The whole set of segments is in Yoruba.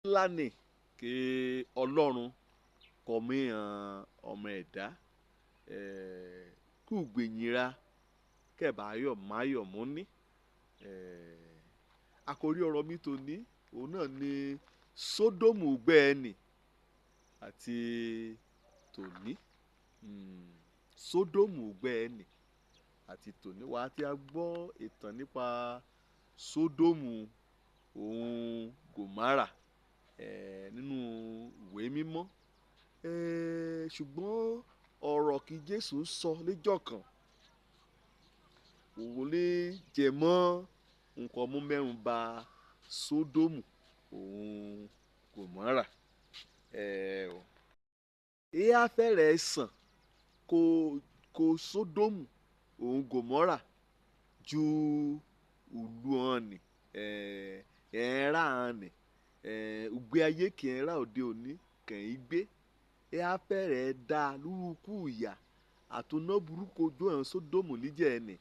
Ńlá ni kí Ọlọ́run kọ mí han ọmọ ẹ̀dá kú gbìyìnra kẹbàáyọ̀ máyọ̀ mú ní. Àkórí ọ̀rọ̀ mi tòní òun náà ni Sódómù gbẹ́ẹ̀nì àti tòní. Sódómù gbẹ́ẹ̀nì àti tòní. Wà á ti a gbọ́ ìtàn nípa Sódómù òun Gòmárà nínú ìwé mímọ́. Ṣùgbọ́n ọ̀rọ̀ kí Jésù sọ níjọ́ kan òun lè jẹ mọ́ nǹkan mú mẹ́rùn bà Sódómù òun Gòmárà. Ìyá fẹ́rẹ̀ sàn kó Sódómù òun Gòmórà ju ìlú hàn ní ẹ̀ẹ́rà hàn ní ìgbé ayé kì í rà òde òní kàn í gbé. Ìyá fẹ́rẹ̀ dá lúrúkú ìyà àtúná burúkú ojú hàn Sódómù níjẹ̀ ẹni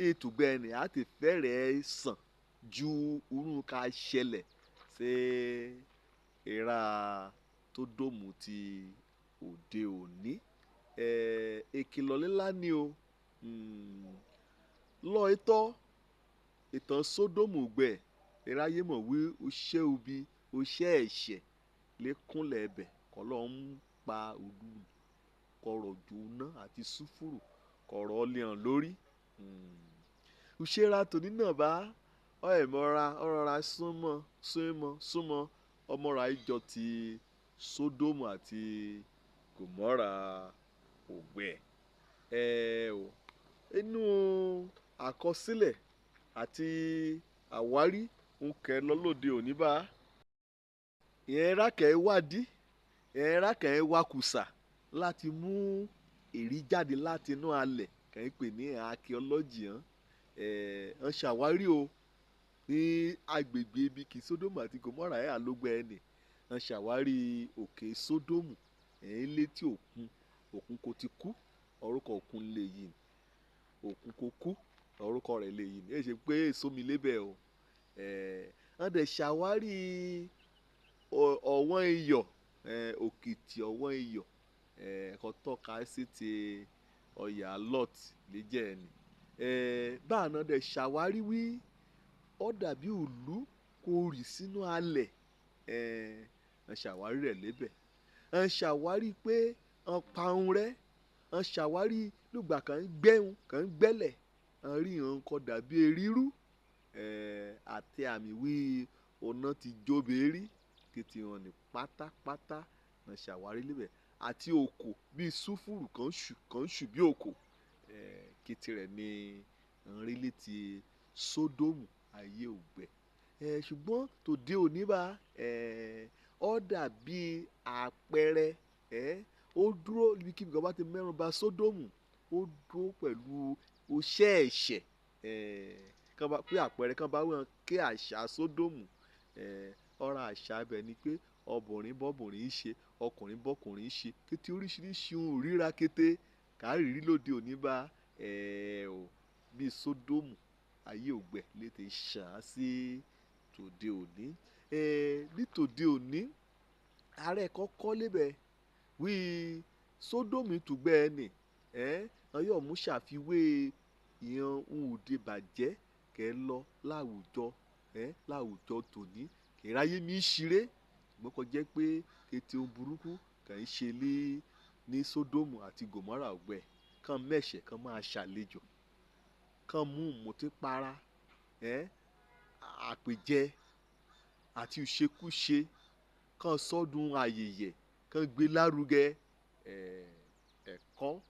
ètùgbẹ́ ẹni á ti fẹ́rẹ̀ sàn ju irú ká ṣẹlẹ̀ sí ìrà Sódómù ti òde òní. Ìkìlọ̀ ńlá ni o. Lọ itọ́ ìtàn Sódómù gbẹ iráyé mọ̀ wí oṣẹ́ obi oṣẹ́ ẹ̀ṣẹ̀ lè kúnlẹ̀ ẹbẹ̀ kọ́ ló ń pa ìlú kọ̀rọ̀ jóná àti súfúrù kọ̀rọ̀ lẹ́hàn lórí. Òṣèrà tòní náà bá ọ̀ẹ́mọ́ra ọ̀rọ̀ra súnmọ́ súnmọ́ súnmọ́ ọmọra ìjọ ti Sódómù àti Gòmórà ògbẹ. O inú àkọsílẹ̀ àti àwárí ń kẹ́ lọ́lọ́dẹ òní bá. Ìyẹn rákẹ́ wádìí, ìyẹn rákẹ́ wakùsà láti mú èrí jáde láti inú alẹ̀ kàn ń pè ní archaeology hàn. Ń ṣàwárí o ní agbègbè ibi kí Sódómù àti Gòmórà ẹ̀ àlógbẹ́ ẹni. Ń ṣàwárí òkè Sódómù ẹ̀ ń létí òkun, òkun kò ti kú, orúkọ òkun lè yìí. Òkun kò kú, orúkọ rẹ̀ lè yìí. Ẹ ṣe pé sómi lébẹ̀ o. Wọ́n dẹ̀ ṣàwárí ọ̀wọ́n iyọ̀, òkìtì ọ̀wọ́n iyọ̀, kó tọ́ka sí ti ọ̀yà Lot lè jẹ́ ẹni. Báà náà dẹ̀ ṣàwárí wí ó dàbí ìlú kò rì sínú alẹ̀. Wọ́n ṣàwárí rẹ̀ lébẹ̀. Wọ́n ṣàwárí pé wọ́n pa òun rẹ́. Wọ́n ṣàwárí lùgbà kan ń gbẹ́hun, kan ń gbẹ́lẹ̀. Wọ́n rí nǹkan dàbí erírú, àti àmì wí ọ̀nà ti jóbe rí. Kété wọn ní pátápátá wọ́n ṣàwárí lébẹ̀. Àti òkò bí súfúrù kan ṣù bí òkò. Kété rẹ̀ ni ń rí létí Sódómù ayé ògbẹ. Ṣùgbọ́n tòde òní bá, ó dàbí àpẹẹrẹ, ó dúró níbi kí nǹkan bá ti mẹ́rùn bà Sódómù, ó dúró pẹ̀lú oṣẹ́ ẹ̀ṣẹ̀. Kàn bá pé àpẹẹrẹ kan bá wí kí àṣà Sódómù, ọ̀rọ̀ àṣà ibẹ̀ ni pé obìnrin bọ́bìnrin ṣe, ọkùnrin bọ́kùnrin ṣe. Kété oríṣiríṣi ohun ríra kété kárírí lóde òní bá, ò bí Sódómù ayé ògbẹ lè ti ṣàn sí tòde òní. Ní tòde òní, ààrẹ kọ́kọ́ lébẹ̀ wí Sódómù tùgbẹ́ ẹni, wọ́n yóò mú ṣàfiwé ìyẹn ohun òde bàjẹ́ kẹ́ lọ láwùjọ, láwùjọ tòní. Kì í ráyé mi ṣeré, ṣùgbọ́n kó jẹ́ pé kété ohun burúkú kàn ń ṣe lé ní Sódómù àti Gòmórà ògbẹ. Kàn mẹ́ṣẹ̀ kàn máa ṣàlejò, kàn mú ìmùtípara, àpèjẹ àti ìṣekúṣe, kàn sọ́dún ayẹyẹ, kàn gbé lárugẹ. Ẹ̀kọ́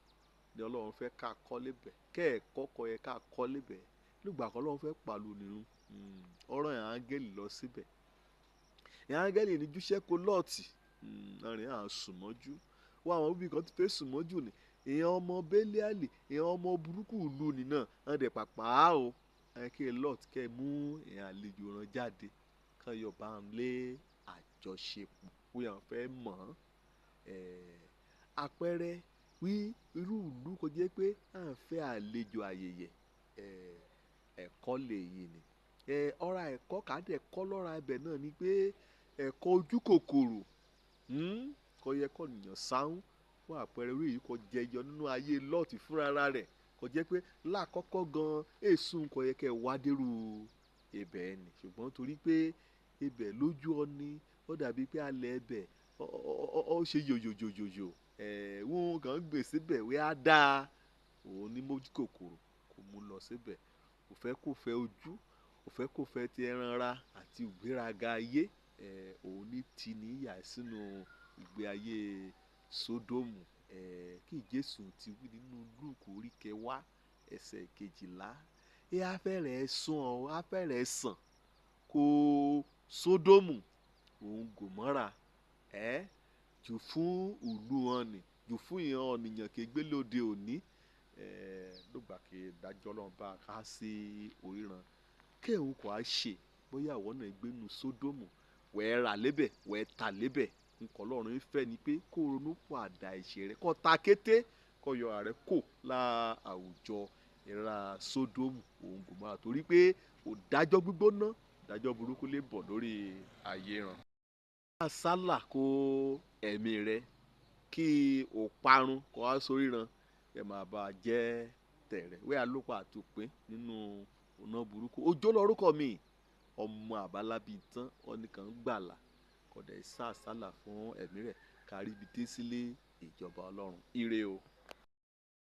ni Ọlọ́run fẹ́ ká kọ́ lébẹ̀. Kẹ́ ẹ̀kọ́ kọ́ yẹ ká kọ́ lébẹ̀. Nígbà kan Ọlọ́run fẹ́ pàlú nìrun, ó rán àwọn áńgẹ́lì lọ síbẹ̀. Àwọn áńgẹ́lì ní júṣẹ́ kó Lọ́ọ̀tì, ọ̀rìn à ń sùn mọ́jú. Wá àwọn òbí kan ti fẹ́ sùn mọ́jú ni. Ìyẹn ọmọ Beliali, ìyẹn ọmọ burúkú ìlú ni náà, wọ́n dẹ̀ pàpà o. Ẹ kí Lot kẹ́ mú ìyẹn àlejò rán jáde, kàn yọ bá ń lé àjọṣepọ̀. Bóyá wọ́n fẹ́ mọ̀. Àpẹẹrẹ wí irú ìlú kò jẹ́ pé à ń fẹ́ àlejò ayẹyẹ, ẹ̀kọ́ lè yìí ni. Ọ̀rọ̀ ẹ̀kọ́ ká dẹ̀ kọ́ lọ́ra ibẹ̀ náà ni pé Ẹ̀kọ́ ojú kòkòrò kò yẹ kó nìyàn sáhún fún àpẹẹrẹ orí yìí kò jẹyọ nínú ayé Lọ́ọ̀tì fúnra rẹ̀, kò jẹ́ pé lákọ́kọ́ gan èsùn kò yẹ kẹ́ wá dérú ibẹ̀ ni, ṣùgbọ́n torí pé ibẹ̀ lójú ọ ni ó dàbí pé alẹ́ ibẹ̀ ó ṣe yòyòyòyòyò, wọ́n kàn ń gbè síbẹ̀ wí á dáa, òun ní mójú kòkòrò kò mú lọ síbẹ̀. Kò fẹ́ kó fẹ́ ojú, kò fẹ́ kó fẹ́ ti ẹran ra àti ìgbéraga ayé, òun ní tì ní yà sínú ìgbé ayé Sódómù. Kí Jésù ti wí nínú Lúùkù orí kẹwàá ẹsẹ̀ 12, ẹ á fẹ́rẹ̀ sún ọ, á fẹ́rẹ̀ sàn kó Sódómù òun Gòmórà, jù fún ìlú wọn ni, jù fún ìran ọ̀nìyàn kégbé lóde òní. Lógbà kí ìdájọ́ Ọlọ́run bá ká sí oríran, kí òun kò á ṣe bóyá ìwọ náà gbé nu Sódómù, wẹ́ẹ́ rà lébẹ̀, wẹ́ẹ́ tà lébẹ̀. Nǹkan Ọlọ́run ń fẹ́ ni pé kó ronú pàdà ẹ̀ṣẹ̀ rẹ, kó ta kété, kó yọ ara rẹ kó lá àwùjọ ìra Sódómù òun Gòmórà, torí pé òdájọ́ gbígbóná, ìdájọ́ burúkú lè bọ̀ lórí ayé ràn. Sálà kó ẹ̀mí rẹ kí o parun kó wá sóríran, ẹ máa bá a jẹ́ tẹ̀rẹ̀. Wẹ́ alópa àtòpin nínú ọ̀nà burúkú. Òjó lorúkọ mi, ọmọ àbálábí tán, ọ̀nìkan gbàlà, kọ̀dẹ̀ sá sálà fún ẹ̀mí rẹ̀ kárí ibi dé sílé ìjọba Ọlọ́run. Ire o.